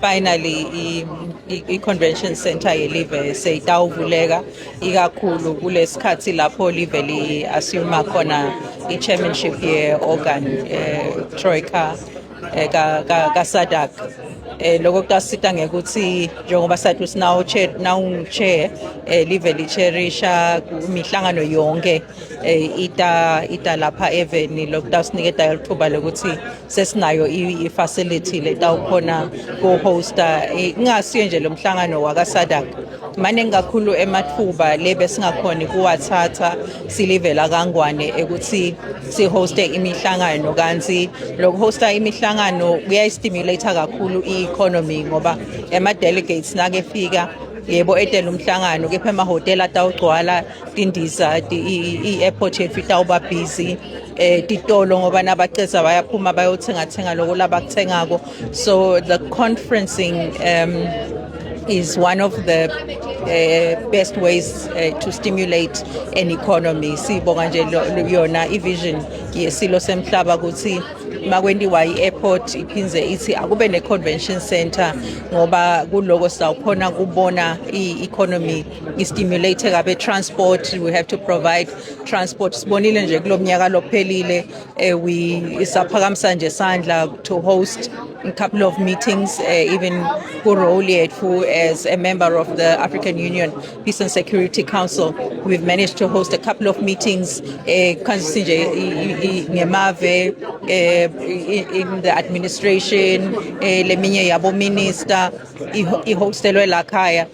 Finally i-convention center yelive seyitawuvuleka, ikakhulu kulesikhathi lapho live li-assume khona i-chairmanship ye-organ troika ka SADC. Lokho kutasita ngekuthi njengoba sathi sinawo chair, nawu chair, live li-chairisha imihlangano yonke, ita lapha eveni. Lokutasiniketa lithuba lokuthi sesinayo i-facility letawukhona ku-hosta ingasiyo nje lo mhlangano waka SADC, maningi kakhulu emathuba le besingakhoni kuwathatha silivela kaNgwane ekuthi sihoste imihlangano. Kanti lokuhosta imihlangano kuyayistimulate kakhulu i-economy, ngoba ema-delegates nakefika, yebo, etela umhlangano, kepha emahhotela atawugcwala, tindiza, i-airport yethu itawuba busy, titolo, ngoba nabaceza bayaphuma bayothenga thenga lokho labakuthengako. So the conferencing is one of the best ways to stimulate an economy. Sibonga nje yona i-vision yesilo semhlaba ukuthi makwentiwa i-airport iphindze ithi akube ne-convention center, ngoba kuloko sawukhona kubona i-economy istimulate kabe. Transport, we have to provide transport. Sibonile nje kulo mnyaka lophelile, we isaphakamisa nje sandla to host a couple of meetings, even ku-role yethu as a member of the African Union Peace and Security Council, we've managed to host a couple of meetings, khansi nje ngemave in the administration, leminye yabo minister ihostelwe la khaya.